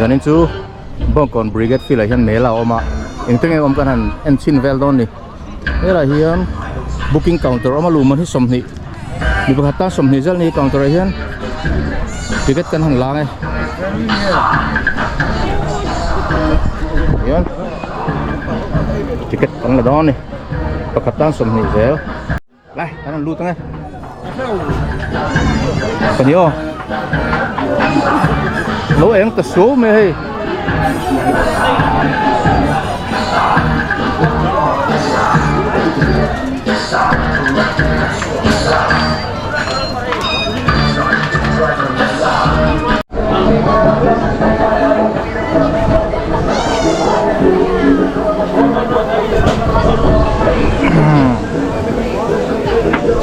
Zanin chu Bawngkawn Brigade field ah hian mela a awm a engte nge awm kan han en chhin vel dawn ni helai hian booking counter a awm a luhman hi 20 mi pakhat tan 20 zel ni counter ah hian ticket kan han lang e hian ticket kan la dawn a ni pakhat tan 20 zel. Lai, kan rawn lut ang e. Pahnih aw. Lo eng ta suau mai hei.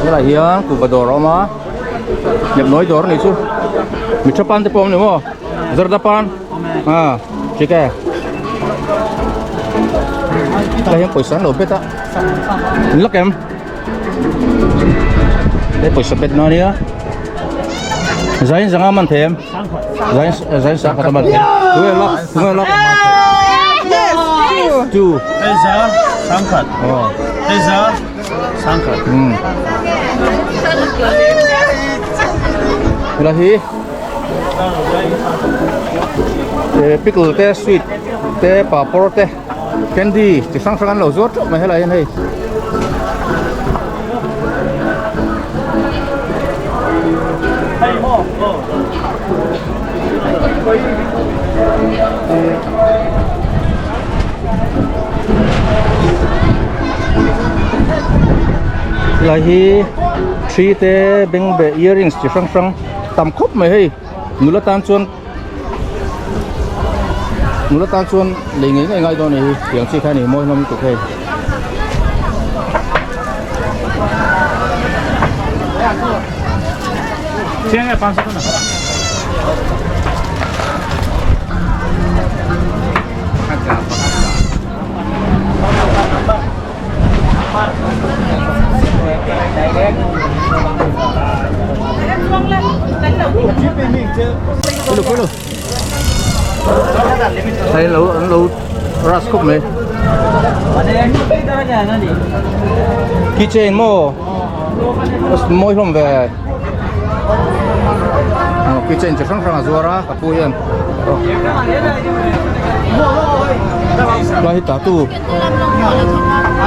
Helai hian kuhva dawr a awm a nepnawi dawr a nih chu mi tha pan te pawh a awm ni maw zarda pan a thik e helai hian pawisa an lo bet a an la kem hei pawisa bet na ania zain zanga man thei em zain zain sangkhat a man thei tunge lak tunge lak two Eza sangkhat. Oh. Eza sangkhat. Helai hi eh pickle te sweet te papawr te candy chi hrang hrang an lo zuar teuh mai helai hian hei. Helai hi thi te bengbeh earrings chi hrang hrang tam khawp mai hei nula tan chuan nula tan chuan lei ngei ngei ngai dawn a ni hi tiang chi kha a ni mawi hlawm lutuk hei. Hei lo an lo rush khawp mai keychain maw mawi hlawm ve keychain chi hrang hrang a zuar a ka pu hian lai hi tattoo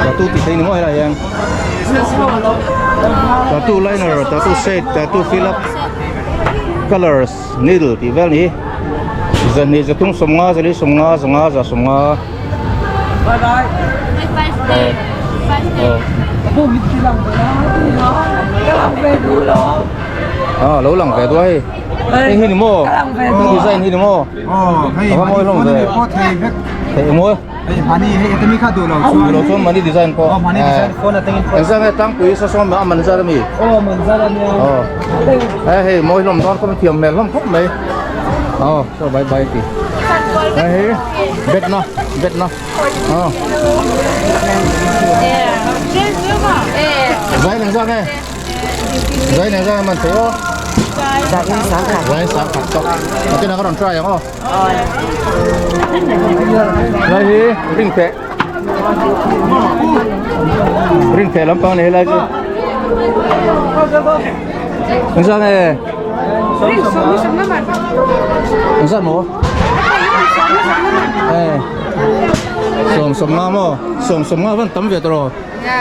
tattoo tih theih ni maw helai hian tattoo liner tattoo shade tattoo fill up colors needle tih vel ni zahnih zathum 50 zali 50 zanga za 50 À, lo lang ve duai hei hi ni maw hei design hi ni maw a va mawi hlawm ve thei mawi duh lo chuan mahni design pawh engzah nge tlangpui sa sawn a man zat ami aw hei hei mawi hlawm dawn khawp thiam hmel hlawm khawp mai aw saw bye bye ti hei hei bet na bet na aw zai engzah nge zai engzah nge man thei aw zai sang khat tawk a tin a ka rawn try ang aw Lai hi ring teh ring teh lampang ni helai chu engzah nge engzah maw eh sawm sawm nga maw sawm sawm nga van tam ve tawh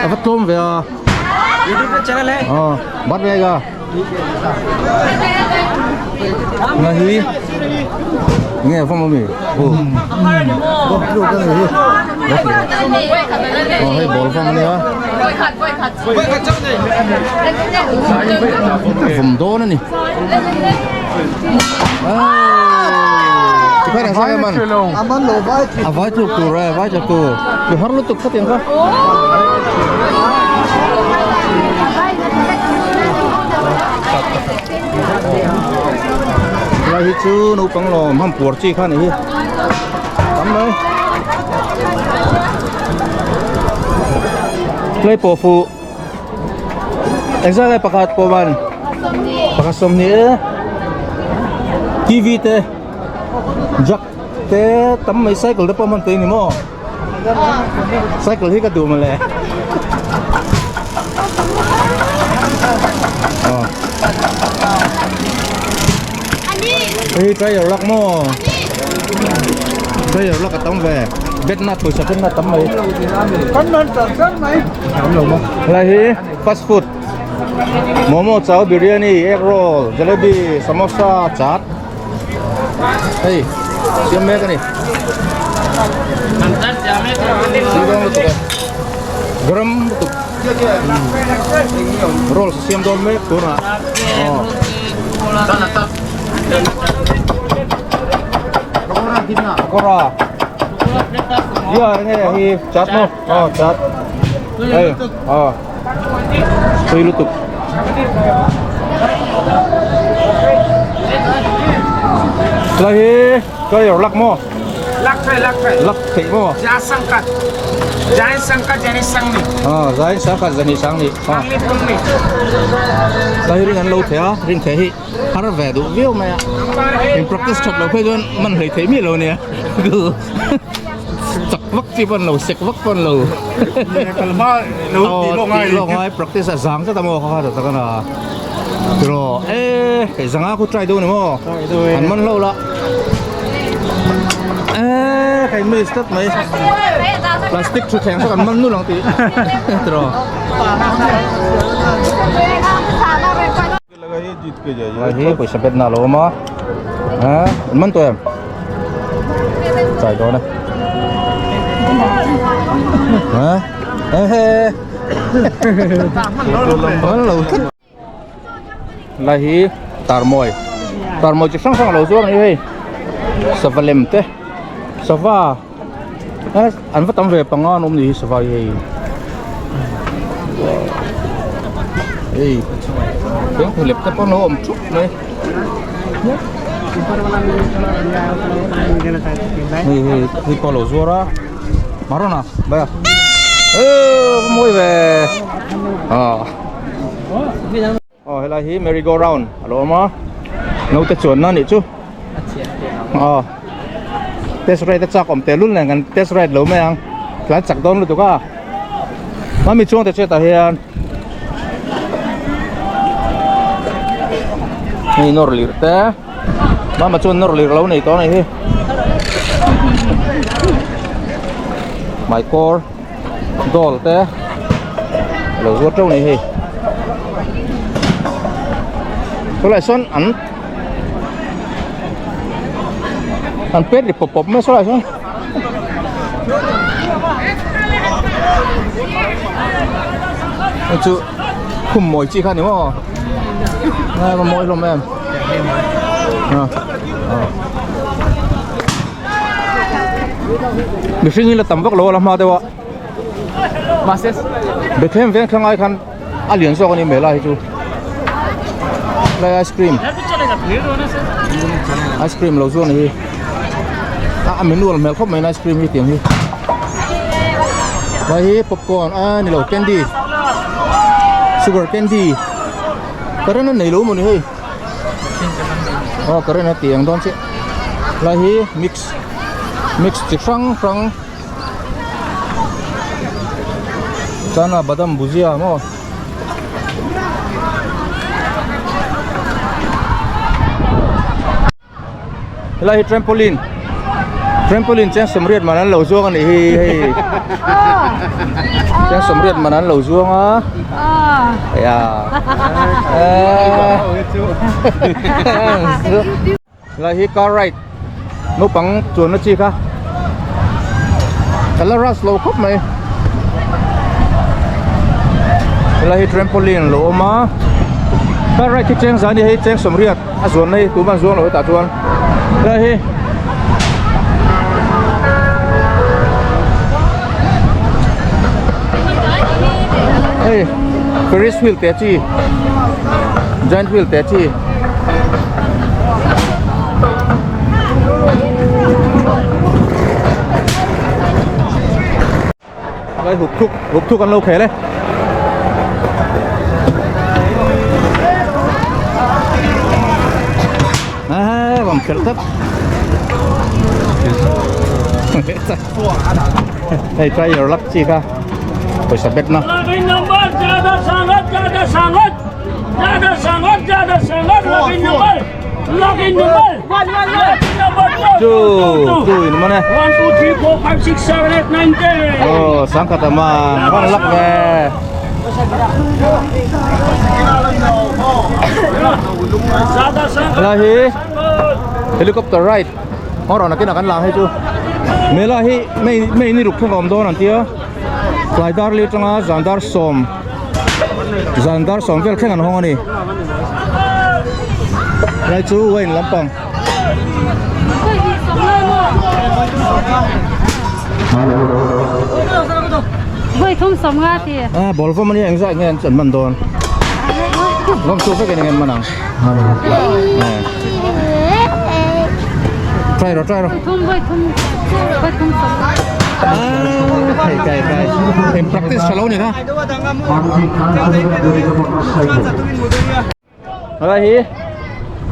a va tlawm ve a ờ bắt về kìa Nga hi nghe phong không nhỉ? Ừ. Ờ, hay ball phong nữa. Vùng đó nữa nhỉ? Chỉ phải đằng sau em ăn. À, vai chụp tù rồi, vai chụp tù. Thì har lúc tục phát tiền không? Lai hi chu naupang lawm ham puar chi kha ni hi tam mai play pawh fuh engzah nge pakhat pawh man pakhat 20 e tv te jack. Te tam mai cycle te pawh hman thei ni maw? Cycle hi ka duh mawle. Hei try your luck maw? Try your luck a tam ve. Bet na pawisa bet na tam mai. Kan man tar tar mai. Tam lo maw? Helai hi fast food. Momo chow biryani egg roll jalebi samosa chaat. Hei siam mek a ni. Garam lutuk roll siam dawn mek tunah aw. Pakora ya nge hi chaat maw aw chaat hei aw tui lutuk Lai hi try your luck maw Lak thei lak thei. Lak theih maw? Ja sangkat. Jain sangkat jani sang ni. Ah, jain sangkat jani sang ni. Ah. Ni thum ni. Lai ring an lo thei a, ring thei hi har ve duh viau mai a. In practice that lo phei chuan man hlei thei miah lo nia. Chak vak chi pawn lo, sek vak pawn lo. Kalma lo ti lawk ngai. Ti lawk ngai practice a zang zet a maw kha kha ta tak a. Tiraw e hei zanga khu try dawn ni maw? An man hlo la. E hei miss tlat mai. Plastic thutthleng saw kan man nul ang tih. Tiraw. Lai hi pawisa bet na lo awm a ah an man tawh em chai dawn e ah ehe man lo tlat lai hi tarmawi tarmawi chi hrang hrang a lo zuar a ni hei sava lem te sava an va tam ve panga an awm ni hi sava hi hei hei thengthaw lep te pawh an lo awm thup mai hei hei hei pawh a lo zuar a marona baya eee va mawi ve ah Aw helai hi merry go round a lo awm a naute chuanna a nih chu aw test ride a chak awm teh lul nen kan test ride lo mai ang tlan chak dawn lutuk a mami chuang te chetah hian hei nawr lir te mama chuan nawr lir lo nei tawh a nih hi hmaikawr. Doll te a lo zuar teuh a ni hei chulaiah sawn an an pet ri pawp pawp mai sawlaiah sawn hei chu khum mawi chi kha a ni maw a mawi hlawm em ah ah. Mihring hi la tam vak lo a la hma deuh a Bethlehem veng thlang ai khan a lian zawk a ni hmel a hei chu lai ice cream ice cream lo zuan hi a menu a hmel khawp mai ice cream hi tiang hi lai hi popcorn a ni lo candy sugar candy current a nei lo maw ni hei. Aw current a tih ang dawn chiah lai hi mix mix chi hrang hrang chana badam bhujia maw helai hi trampoline trampoline cheng sawmriat man an lo zuang a nih hi hei cheng sawmriat man an lo zuang a ya helai hi car ride naupang chuanna chi kha ka la rush lo khawp mai helai hi trampoline a lo awm a car ride hi cheng zan a ni hei cheng sawmriat a zuanna hi tuma an zuang lo hetah chuan helai hi hei ferris wheel te chi giant wheel te chi Đây hụt thuốc hụt thuốc ăn lâu khé đây. À, vòng kẹt thấp. Hei try your luck chi kha pawisa bet na. Two, two in mana? 1 2 3 4 5 6 7 8 9 10. Oh, sangkat ama. Mana luck ve. Hello hi. Helicopter ride. Ngor na kina kan lang hei chu. Mela hi mei mei ni ruk thung awm dawn an tia. Tlai dar li atanga zan dar sawm zan dar sawm vel thleng an hawng a ni. Helai chu wine lampang. A ball vawm a nia engzah nge an man dawn. Lawm chu vek in eng man ang. Try rawh try rawh. Kai kai kai. Em practice tha lo ni kha. Helai hi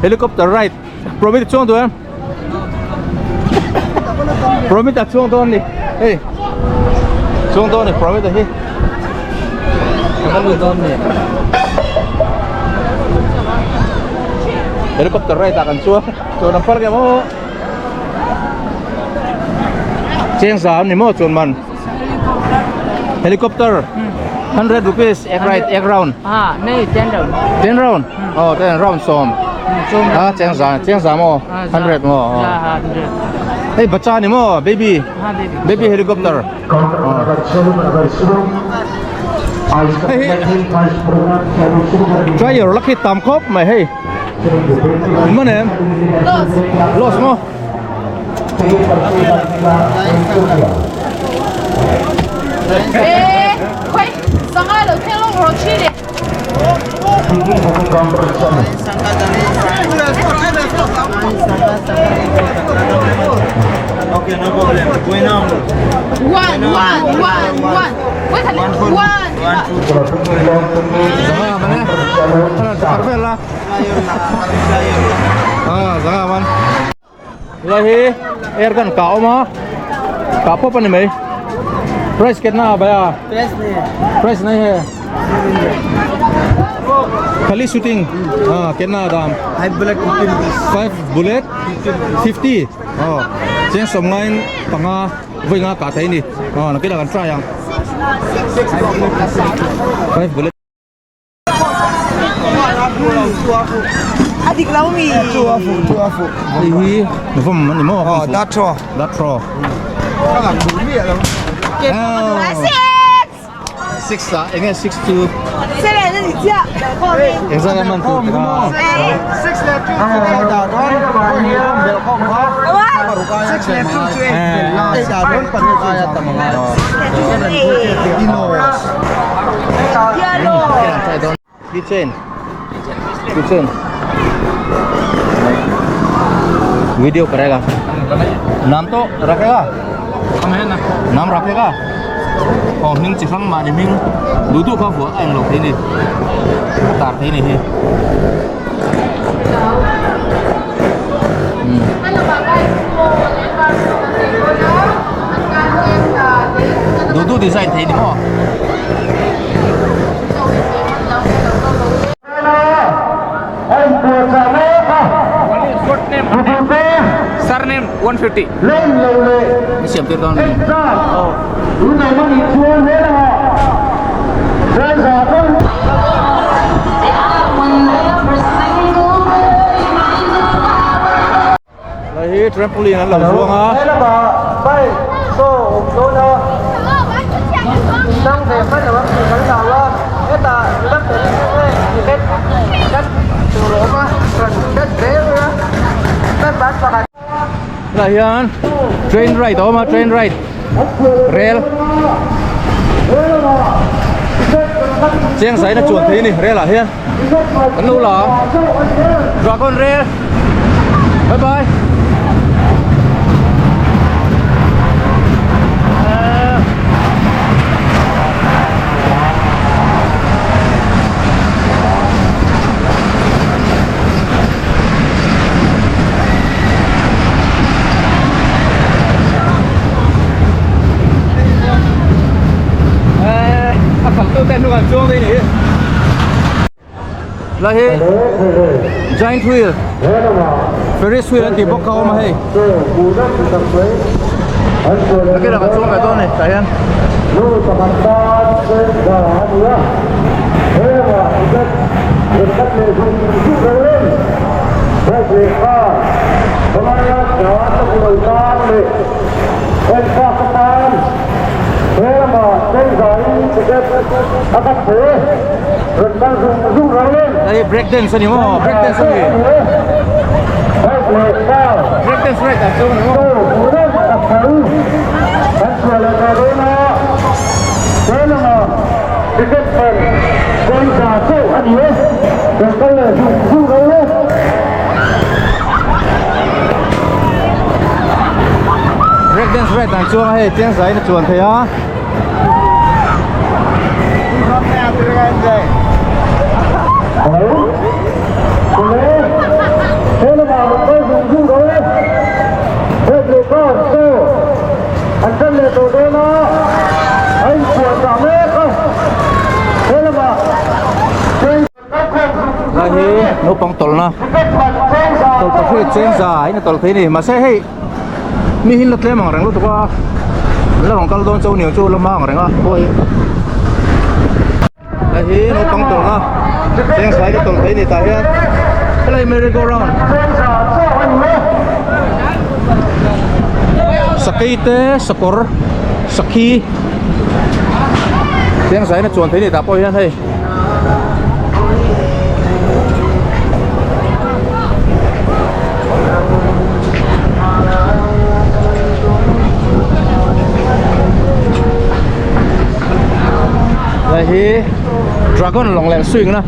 helicopter ride Promit chuang duh em? Promit a chuang dawn ni. Hei. Chuang dawn ni Promit a hi. Helicopter ride ah kan chuang. Chuan an phar ke maw? Cheng za an ni maw chuan man? Helicopter 100 rupees ek ride ek round. Ah, nei 10 round. 10 round. Oh, 10 round som. Ah, cheng za, cheng za maw? 100 maw? Ah, 100. Hei bacha ni maw? Baby. Ha, baby. Baby helicopter. Hei hi try your luck hi tam khawp mai hei. Man em? Lost. Lost maw? Eh,快，上海楼天龙楼去的。 Okay, no problem. Going on. One, one, one, one. Wait a minute. One. Zanga man e. Thar vel la. Ah, zanga man. Lai hi air gun ka awm a. Ka pawp a ni mai. Price ketna a bhaiya? Price nahi hai. Price nahi hai. Khali shooting. Ah, ketna dam? 5 bullet 50 rupees. 5 bullet 50. Oh, cheng sawm ngain panga vawi nga kah thei a ni. Aw nakinah kan try ang. 5 bullet. Hei hi vawm a ni maw? Aw datro. Datro. Six. 6 ah enge 6 chu engzat a man tur te kha. 6 leh 2 chu ei dah dawn pahnih awm belh khawm kha paruk aia tlem chu ei ei dah dawn pahnih aia tam ang Keychain. Keychain. Video karega. Naam to rakhega. Naam rakhega. Aw hming chi hrang mahni hming duh duh kha vuah a englo thei a ni. A tar thei a ni hi. Duh duh design thei a ni maw? Surname 150. Ni siam tir dawn a ni. Lai hi trampoline an lo zuang a. Tah hian train ride a awm a train ride rel cheng zaina chuan thei a ni rel ah hian kan lo la a dragon rel bye bye. Lai hi giant wheel ferris wheel an tih bawk kha a awm a hei nakinah kan chuang ve dawn a ni tah hian. Hei break dance a ni maw break dance a ni break dance ride ah chuan a ni maw. Break dance ride ah chuan hei chiang zaiin a chuan thei a. Lai hi naupang tawlhna tawlhpahrit chengza in a tawlh thei a ni mahse hei mi hi an la tlem ang reng lutuk a an la rawn kal dawn chauh aniang chu la hma ang reng a pawh hi hei hi naupang tawlhna chengza in a tawlh thei a ni tah hian helai merry go round sakei te sakawr sakhi chengza in a chuan thei a ni tah pawh hian hei. Hei hi dragon lawng lem swing na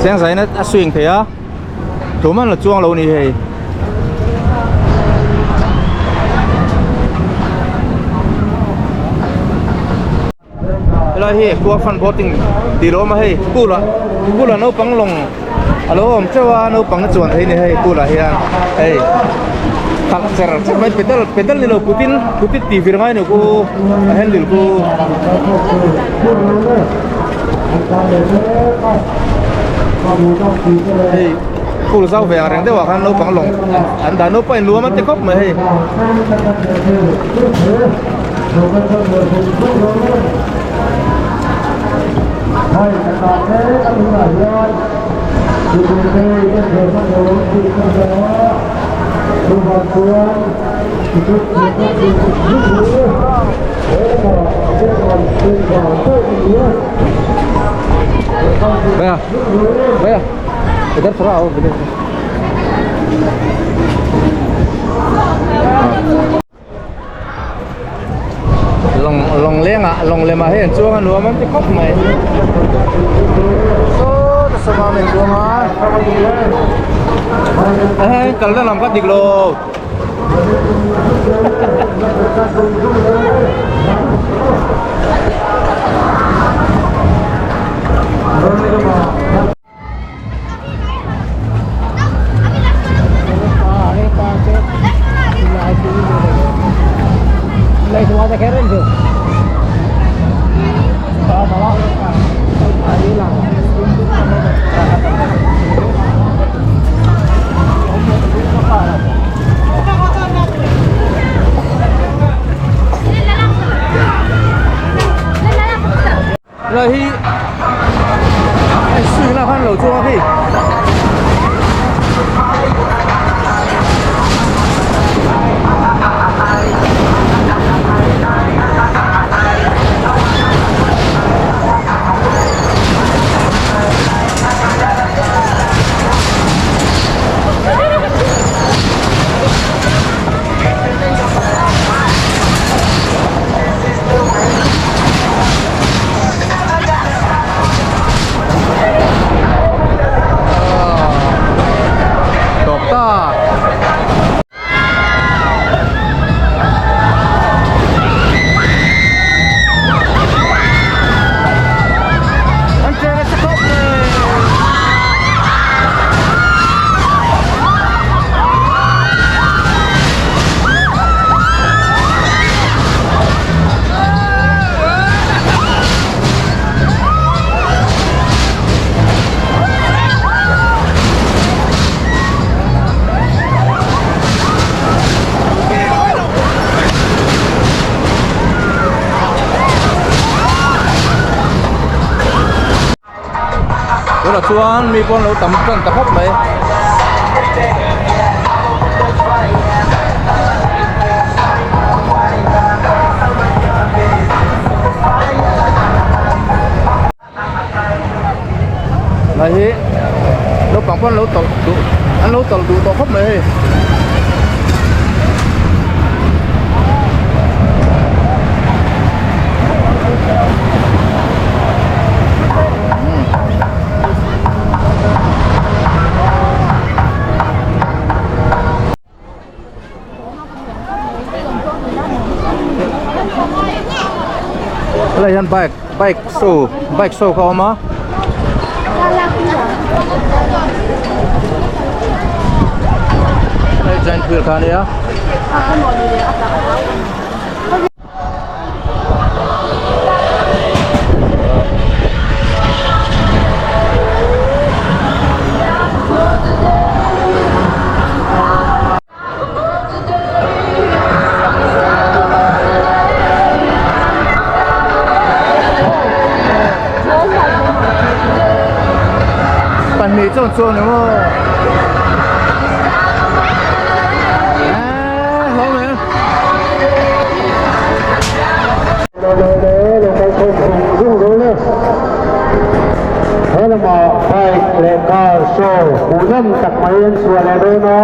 cheng zain a swing thei a tum an la chuang lo a ni hei. Helai hi aqua fun boating tih lo awm a hei pool ah pool ah naupang lawng a lo awm teuh a naupang a chuan thei a ni hei pool ah hian hei khalh cher cher mai pedal pedal ni lo kutin kutin tih vir ngai a ni ku a handle ku. Hei pool zau ve ang reng deuh ah khan naupang lawng an dah naupang in nuam an ti khawp mai hei. Bhaiya bhaiya idhar thoda aao Lawng lawng lengah lawng lemah hian chuang a nuam an ti khawp mai saw ta sawma min chuang a hei kalna lam kha dik lo. Helai hi hei swing lah khan lo chuang a khi. Tunah chuan mi pawh an lo tam tan ta khawp mai. Lai hi naupang pawh an lo tawlh duh an lo tawlh duh tawh khawp mai hei. Helai hian bike bike show bike show kha a awm a. Hei giant wheel kha a nia. Pahnih chuan chuan ni maw Bike leh car show hmuhnawm tak mai an chhuah leh dawn a.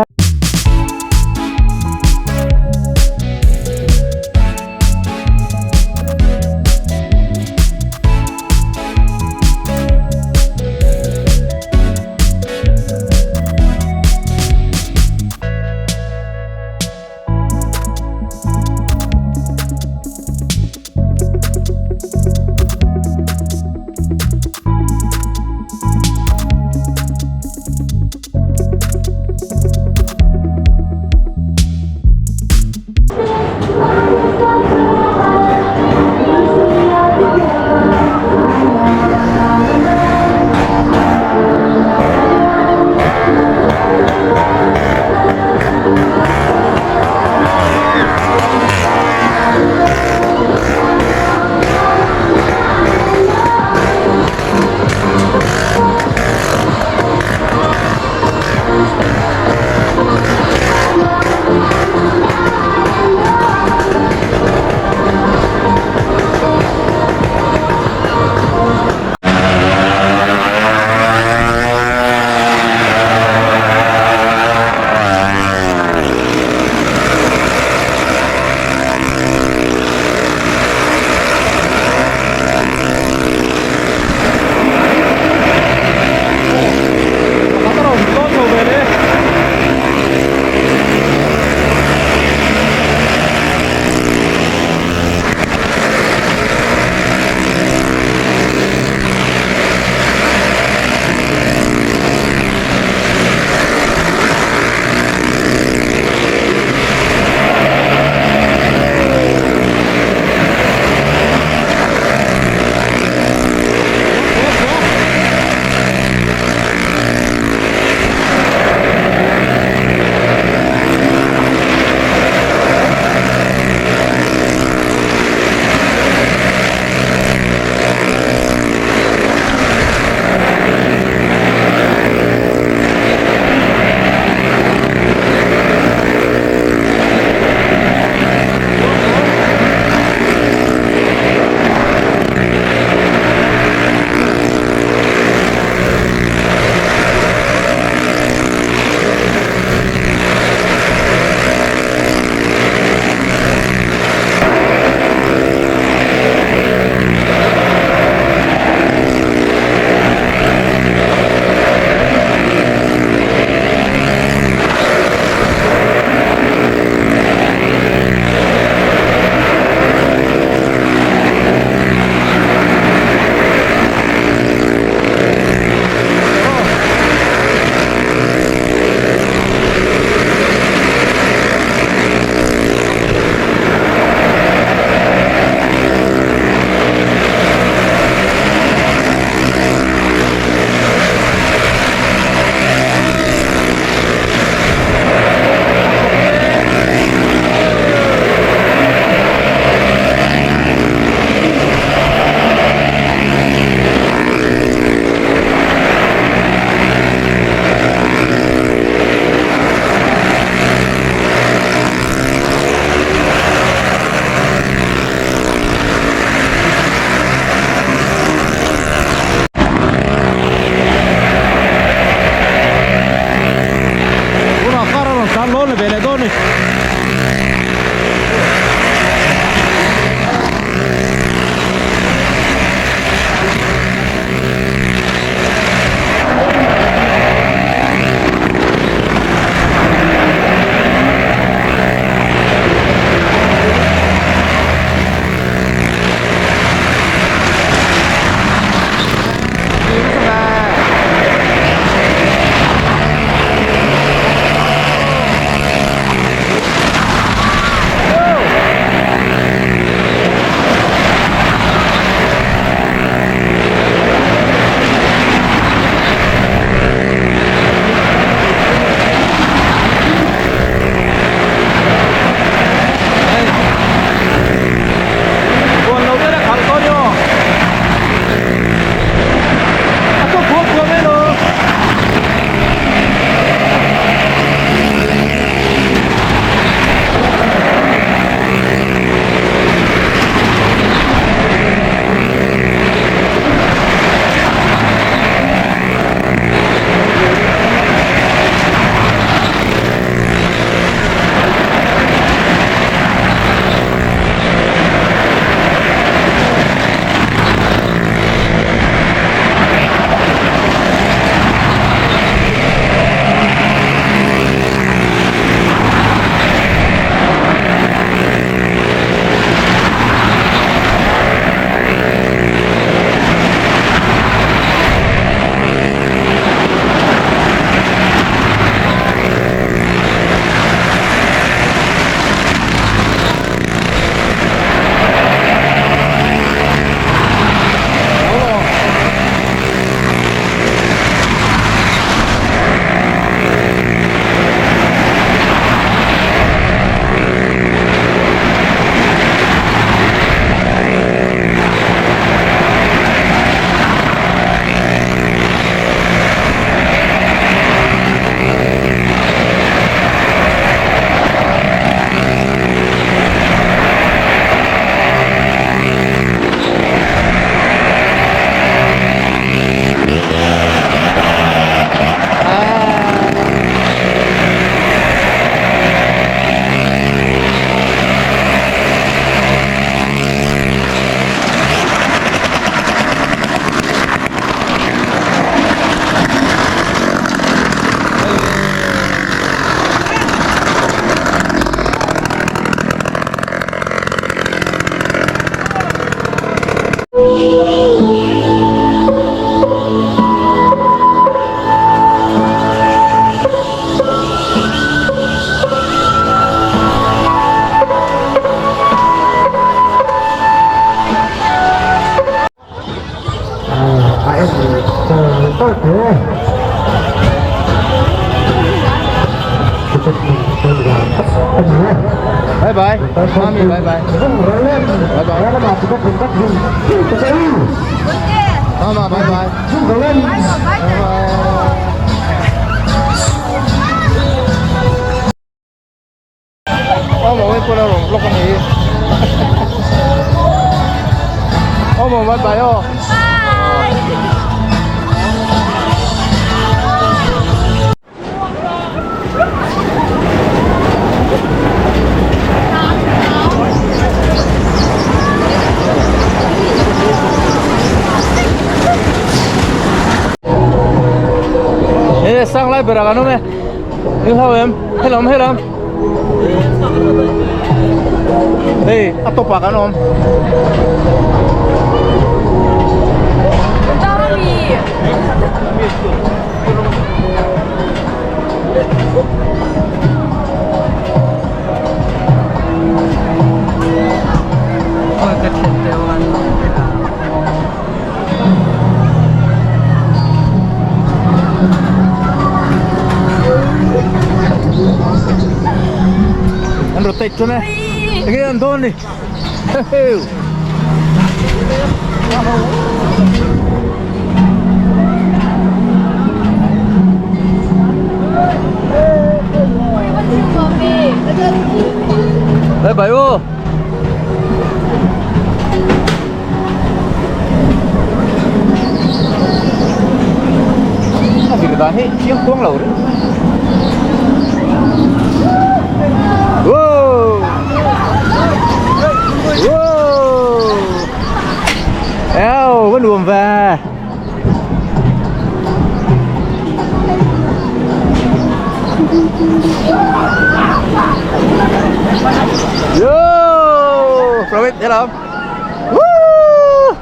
Bye bye Mami bye bye bye bye Mama bye bye bye bye Ồ, một cái cô đâu lúc con gì Ồ, một bye bye ô. Ê, sang lại bờ ra nó mẹ. Yêu sao em? Hết lắm, hết lắm. Hey, a top ah kan awm. An rotate chuan e. Enge an dawn ni. Bye bye ô. A vir dan hi chiang kuang lo reng. Wow. Wow. Eo, vẫn buồm về. Yo, Pravit, hello. Woo!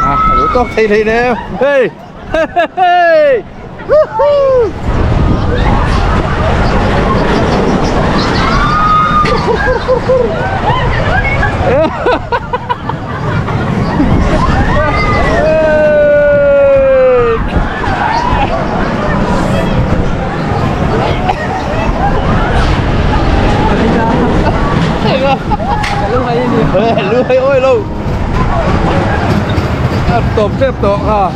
À, đủ tốt thì thì nè. Hey. Hey. Woohoo. Hey. Ôi lâu. Tộp xếp tộp ha.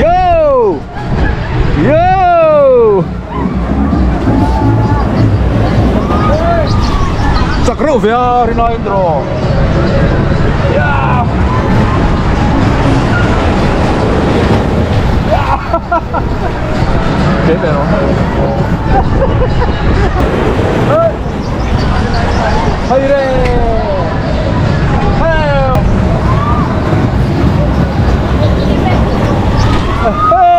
Yo! Yo! Chak reuh ve a rinai intro. Yeah! Thế về rồi. Hay re. Hey. Hey.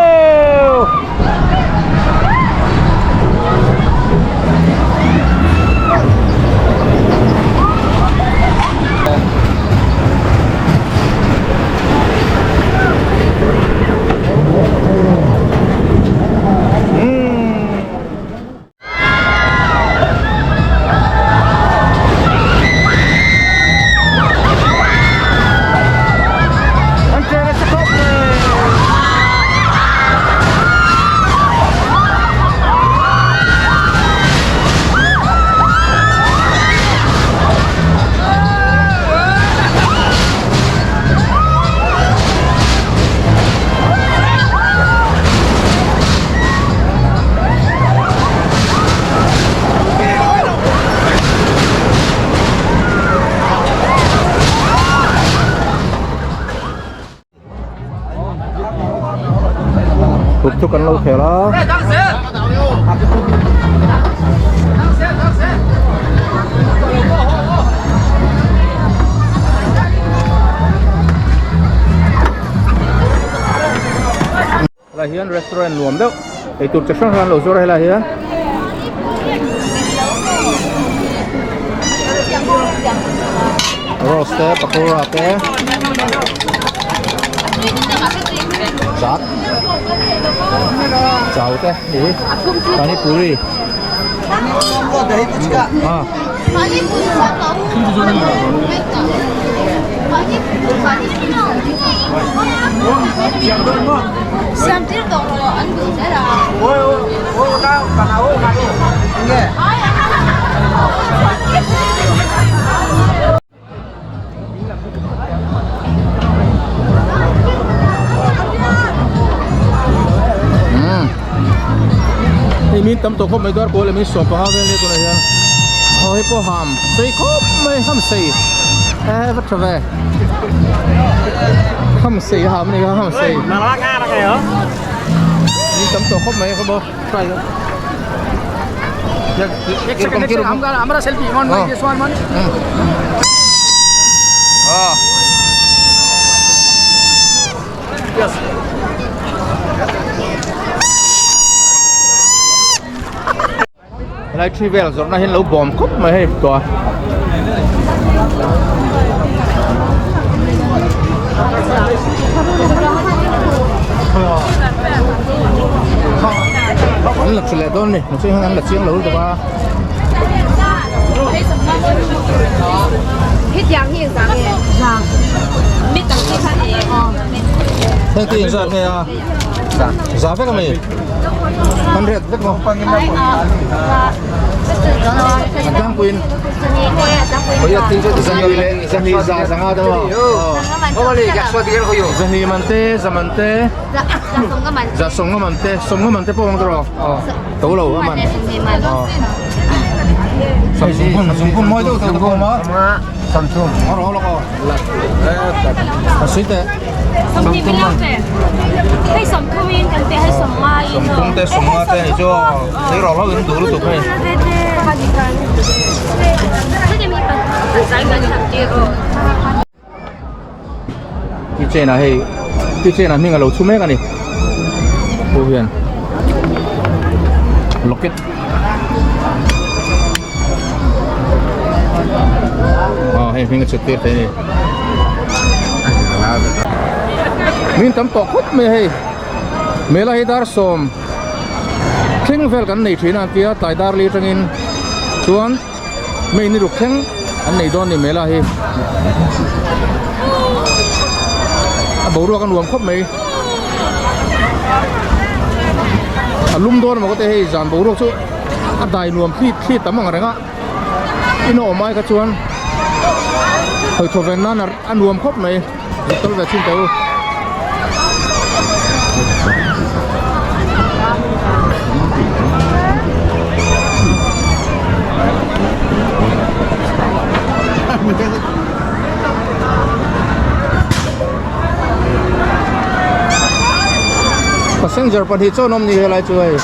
Cục chúc anh lâu khỏe đó. Là hiền restaurant nuam deuh. Ei tur chi hrang hrang lo zawr helai hian. Roast te, pakora te. Chaat. Chau te, ni. Pani puri. À. Hei min tam tawh khawp mai dar kawl leh min sawm panga vel nia tunah hian aw hei pawh ham sei khawp mai ham sei e va tha ve ham sei ham ni kha ham sei min tam tawh khawp mai khaw try আমরা selfie one one one Helai thi vel zawrhna hian lo bawm khawp mai hei tawh a. An la leh dawn ni mihring hian an la chiang lo lutuk a. Heng te inzat nge a? Za vek a mi? 100 vek maw? A tlangpuiin zahnih leh zahnih za zanga te maw? Zahnih man te, za man te, za sawmnga man te, sawmnga man te pawh ang tawh rawh. To lo a man. Zungphun zungphun mawi deuh deuh te pawh a awm a. A rawh lawk aw. A sui teh. Sawmthum te sawmnga te ni chu aw. Thei rawh hlauh in duh lutuk hei. Kitchen ah hei kitchen ah hming a lo chhu mek a ni pu hian locket ah hei hming a chhut tir thei a ni min tam tawh khawp mai hei mela hi dar sawm thleng vel kan nei thin a an tia tlai dar li atangin chuan Hmei ni ruk thleng an nei dawn ni mela hi a boruak a nuam khawp mai a lum dawn amaw ka ti hei zan boruak chu a dai nuam thli thli tam ang reng a in a awm ai kha chuan hawi thaw ven nan a nuam khawp mai zuk tal ve chhin teh u. Passenger pahnih chuan awm ni helai chu hei.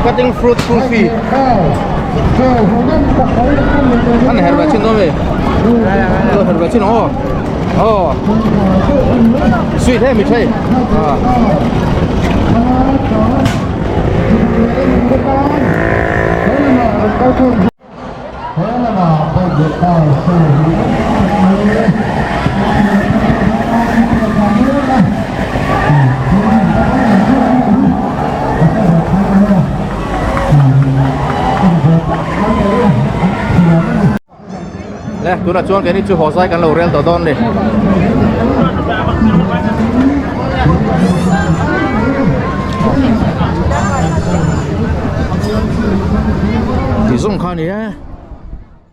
Cutting fruit kulfi An her ve chin dawn ve Her ve chin aw Aw Sweet he mi thei Le tunah chuan keini chu haw zai kan lo rel tawh dawn a ni. Tih zawng kha a ni e.